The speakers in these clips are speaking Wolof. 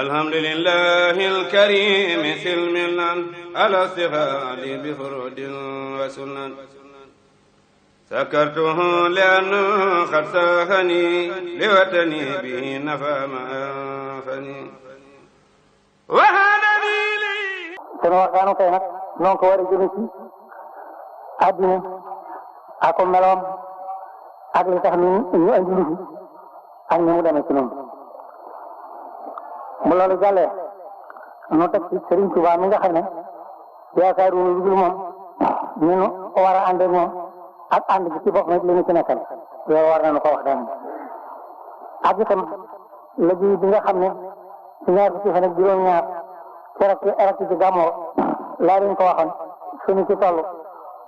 الحمد لله الكريم سلمنا على استفاد بفرود وسنن سكرته لأنه قد ساهني لوطني به نفى ما أنفني وهذا لي sunu waxtaanu tey nag noo ko war a jëme ci àddina ak meloom ak li tax ñu andi lu fi ak ni mu demee ci noonu mu loolu jàllee nu teg ci Sëriñ Tuubaa mi nga xam ne yaakaaru lu dul moom ñu nu war a ànd ak moom ak ànd bi ci boppam li ñu ci nekkal loolu war nañu ko waxtaan ak itam liggéey bi nga xam ne ci ñaar fukki fan ak juróom-ñaar ci ci gàmmoo laa leen ko waxoon suñu ci toll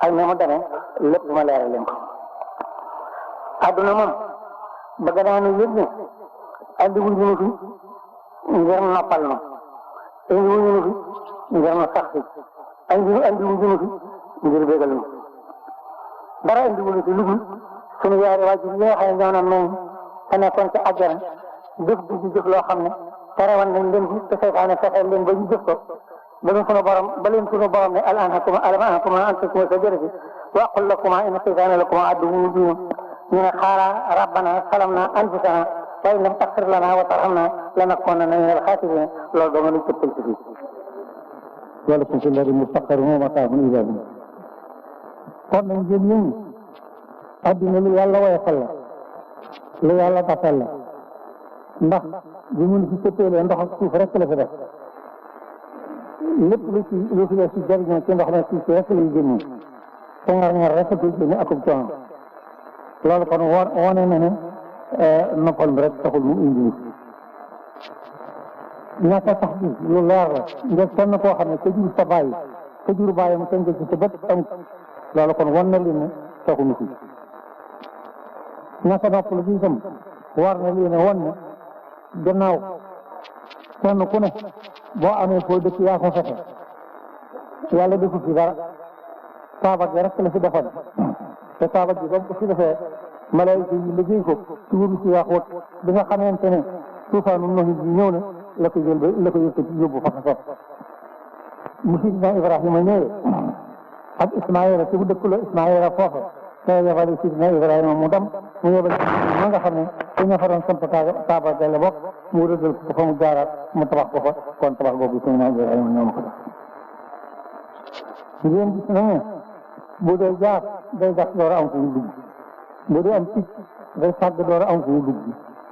ak ni mu demee lépp ma leeral leen ko adduna moom bëgg naa nu yëg ne andi wuñu nu fi ngir noppal nu andi wuñu nu fi ngir nu sax fi andi wuñu nu fi ngir bégal nu dara andi wuñu fi lu dul suñu yaari waajur yi nga xam ne ñoo na meñ te nekkoon ci àjjana jëf di ci jëf loo xam ne terewoon nañ leen fi te seytaane fexeel leen ba ñu jëf ko ba leen sunu borom ne alam anhakuma an takuma shajarati wa aqul lakuma inna shaytana lakuma aduwwun mubin ñu ne xaala rabbana salamna anfusana wa in lam taghfir lana wa tarhamna lanakunanna minal khasirin loolu doo nga nu cëppal ci fii wala ko ci lari mustaqarun wa mataa'un ilaa hiin kon nañ jëm yëngu addina lu yàlla woyofal la lu yàlla tafal la ndax bi mun ci cëppeelee ndox ak suuf rek la fi def lépp lu fi def ci jariñoo ci ndox na suuf rek lay génne te ngar rek koy génne akub coono loolu kon wone na ne noppal bi rek taxul mu indi ñàkk a tax bi lu leer la nga kenn koo xam ne ka jur sa bàyyi ka jur bàyyam tënk ci sa bët amut loolu kon wan na li ne taxuñu fi ñàkk a noppal bi itam war na lii ne wan ne gannaaw kenn ku ne boo amee foo dëkk yaa ko fexe yàlla defu fi dara kaaba gi rek la fi defoon te kaaba gi ba ko fi defee malaayika yi liggéey ko ci wuru ci yaaxoot bi nga xamante ne tuufaanu noxi bi ñëw na la ko jël ba la ko yëkkati yóbbu fa ko mu sidna Ibrahima ñëwee ak Ismaïla ci bu dëkkuloo Ismaïla foofa te yebale sidna Ibrahima mu dem mu yebal ma nga xam ne su ñu fa doon samp kaaba gale bokk mu rëddal ko fa mu jaaraat mu tabax ko fa kon tabax boobu sidna Ibrahima ñoo ma ko def ngeen gis na ne bu dee jaar day gas door a am fu mu dugg bu dee am picc day sàgg door a am fu mu dugg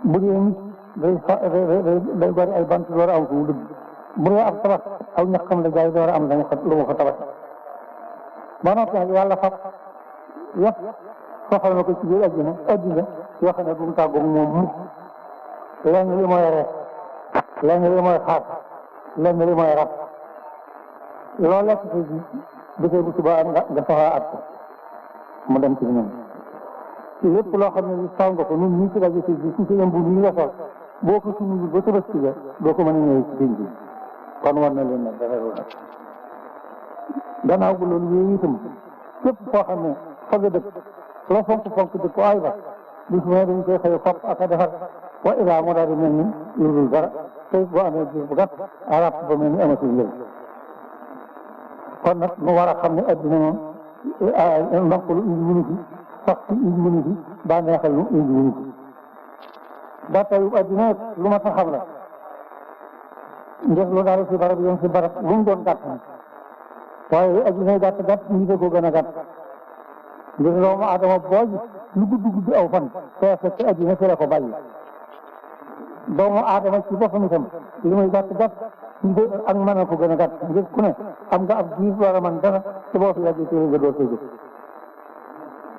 bu dee nit day bari ay bant door a am fu mu dugg bu dee ab tabax aw ñaqam la jaay door a am lu mu fa tabax ba noppi nag yàlla fab yëpp soxal na ko ci biir addina yoo xam ne bu mu tàggoog moom mukk lenn li mooy rees lenn li mooy xaas lenn li mooy rab loo lekk ci ji dafay bu subaa nga soxla at mu dem ci ñoom lépp loo xam ne li saw nga ko ñun ñii ci rajo bi ci yëmbu nii nga sol boo ko suñu ba Tabaski ga doo ko mën a ñëwee ci dénk bi kon war na leen ne dara gannaaw bu loolu yooyu itam képp koo xam ne fa nga dëkk la fonk dëkk ay ba bis mu ne dañ koy xëy fopp ak a defar wa ilaa mu daal di mel ni lu dul dara te boo amee jiw bu gàtt arab ba mel ni amatul léegi kon nag mu war a xam ne addina moom noppalu indi mënu fi sax ci indi mënu fi daa neexal nu indi mënu fi daa tayu addina lu ma ta xam la ngir lu daal si barab yoon si barab lu mu doon gàtt na waaye addina gàtt nit a ko gën a gàtt ngir doomu aadama boo gis lu gudd aw fan te fekk addina fi la ko bàyyi doomu aadama ci boppam itam li muy gàtt ak mën a ko gën a gàtt ngir ku ne am nga ab jiir war a mën dara te boo fi yàggee téere nga door koy jëf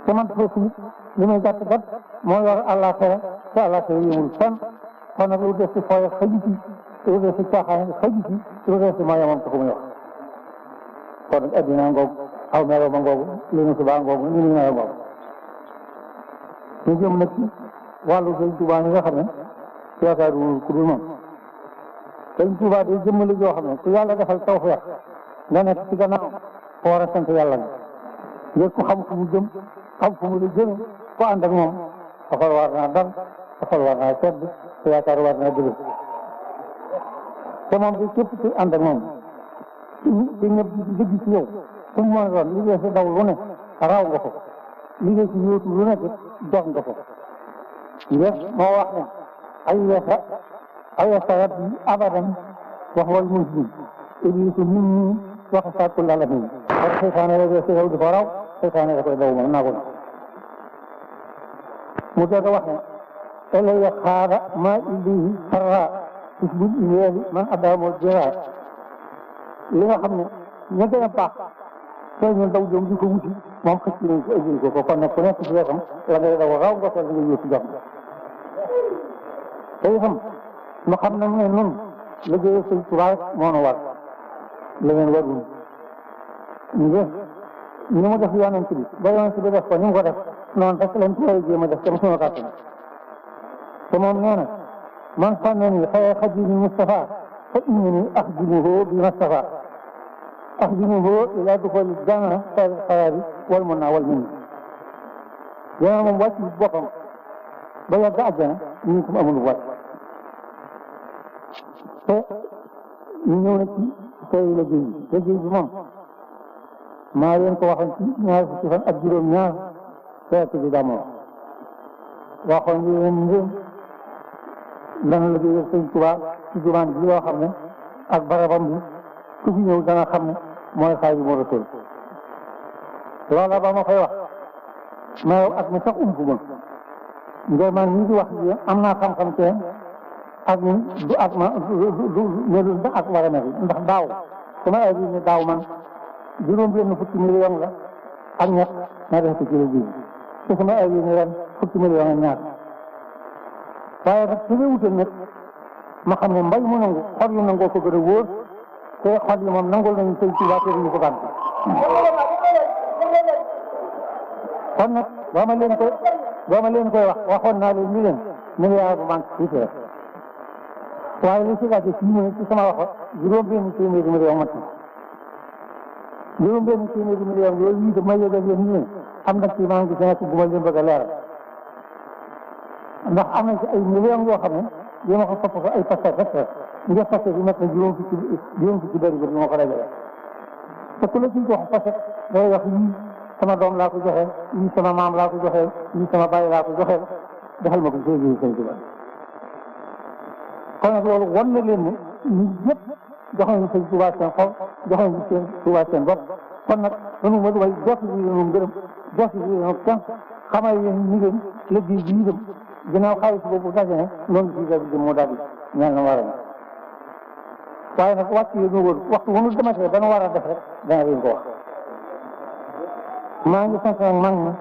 te man foofu it li muy gàtt moo yor àllaaxira te àllaaxira yëmul fenn kon nag lu des ci fooye xaju ci lu des ci caaxaan xaju ci lu des ci mooy moom taxu muy wax kon nag addina ngoogu aw melo ma ngoogu li nu subaa ngoogu ni nu melo ngoogu ñu jëm nag ci wàllu Sëñ Tuubaa mi nga xam ne yaakaaru ku dul moom Sëñ Tuubaa day jëmmali joo xam ne ku yàlla defal tawfeex nga nekk ci gannaaw ko war a sant yàlla nga ngir ku xam fu mu jëm xam fu mu la jëme ku ànd ak moom xol war naa dal xol war naa sedd te yaakaar war naa dëgg te moom bi képp ci ànd ak moom ci ñëpp dëgg ci yow fu mu mën a doon liggéey si daw lu ne raw nga ko liggéey si yóotu lu nekk jox nga ko ngir moo wax ne ayesa rabbi abadan wax wal muslim iblisu min ñi wax sàkku lala min war seytaane la si yow di ko raw seytaane da koy daw moom naa ko mu dëgg wax ne elaya xaara ma illihi sarra isbil iyeeli man adaamoo jëraat li nga xam ne ña gën a baax tey ñun daw jëm di ko wuti moom xëcc nañ ko ëjjil ko kon nag ku nekk ci wetam la ngay daw raw nga ko la nga yóotu jox te itam ñu xam nañ ne nun liggéey Sëñ Tuubaa moo nu war leneen warul ngir ni mu def yonent bi ba yonent bi def ko ni mu ko def noonu rek lañ ko war a jéem a def te sunu kàttan te moom nee na man sànnani xëy xajini Mustafa fa innani axdimuhu bi Mustafa axdimuhu ila duxuli janna xayri xayaari wal mun naa wal min yéen moom wàcc boppam ba yàgg àjjana ñu ko amul wàcc te ñu ñëw na ci tey liggéey bi moom maa leen ko waxoon ci ñaar fukki fan ak juróom-ñaar feete bi damoo waxoon ñu leen ngeen dana liggéeyal Sëñ Tuubaa ci jumaan bi loo xam ne ak barabam bi ku fi ñëw dana xam ne mooy Xaadimu Rasuul loola ba ma koy wax ma ak mi sax umpu ma ngir man ñii di wax ji am naa xam-xam te ak ñun du ak ma du melul ba ak war a mel ndax daaw sama ay bi ne daaw man juróom-benn fukki million la ak ñett ma def ko ci liggéey te sama ay bi ne ren fukki million ak ñaar waaye nag su dee wutal nag ma xam ne mbay mu nangu xol yu nangoo ko gën a wóor te xol yi moom nangul nañu Sëñ Tuubaa te duñu ko bànk kon nag boo ma leen koy wax waxoon naa leen ni leen milliard bu manque tuuti rek waaye li ci gàcce ci ñu ci sama waxo juróom-benn téeméeri million mat na juróom-benn téeméeri million yooyu yi ma yëgal leen ñu ne am na ci maa ngi gis nekk bu ma leen bëgg a leeral ndax am na ci ay millions yoo xam ne dina ko topp ko ay passer rek ngir passer bi mat na juróom fukki bëri bi ma ko dajale te ku la ciy jox passer day wax yii sama doom laa ko joxe yii sama maam laa ko joxe yii sama bàyyi laa ko joxe defal ma ko soo jëlee Sëñ Tuubaa kon nag loolu wan na leen ne ñun ñëpp jox nañu Sëñ Tuubaa seen xol jox nañu Sëñ Tuubaa seen bopp kon nag dañu mën a way jot bi leen gërëm jot bi leen sant xamal yéen ni ngeen liggéey bi itam ginnaaw xaalis boobu daje ne noonu si bi moo daal di ñaan na war a waaye nag wàcc yi ñu wër waxtu wu ñu dematee dana war a def rek dana leen ko wax maa ngi sant nag mag ñi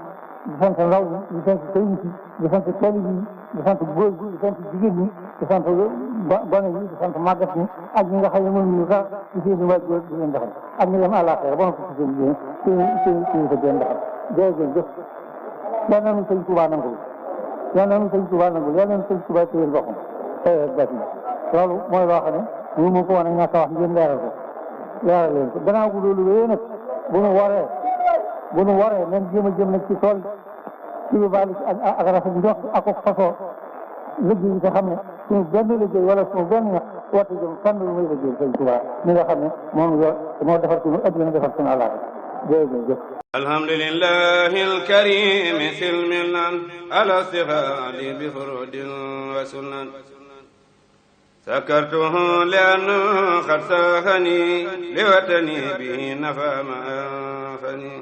di sant ndaw ñi di sant sëriñ si di sant teel yi di sant góor ñi di sant jigéen ñi di sant gone yi di sant màggat ñi ak ñi nga xam ne mënuñu sax ci seen i waajur di leen defal ak ñi dem àllaaxira ba noppi ci seen yéen seen ko leen defal jërëjëf yal na nu Sëñ Tuubaa nangul yal na nu Sëñ Tuubaa nangul yal na nu Sëñ Tuubaa téyel boppam tey ak bàtt loolu mooy loo xam ne ñu mu ko woon a ñàkk a wax ngeen leeral leen ko gannaaw bu loolu wéyee nag bu nu waree nañ jéem a jëm nag ci tool ci lu baax ak rafet ndox ak façon liggéey yi nga xam ne suñu benn liggéey wala suñu benn ñax woote jëm fànn lu muy liggéey Sëñ Tuubaa mi nga xam ne moom moo defar suñu adduna defar suñu àllaaxira jërëjëf alhamdulillahi alkarim silmilan ala stifadi bi furudin wa sunan sakartuhu li'annahu qad sahani liwatani bihi nafa ma anfani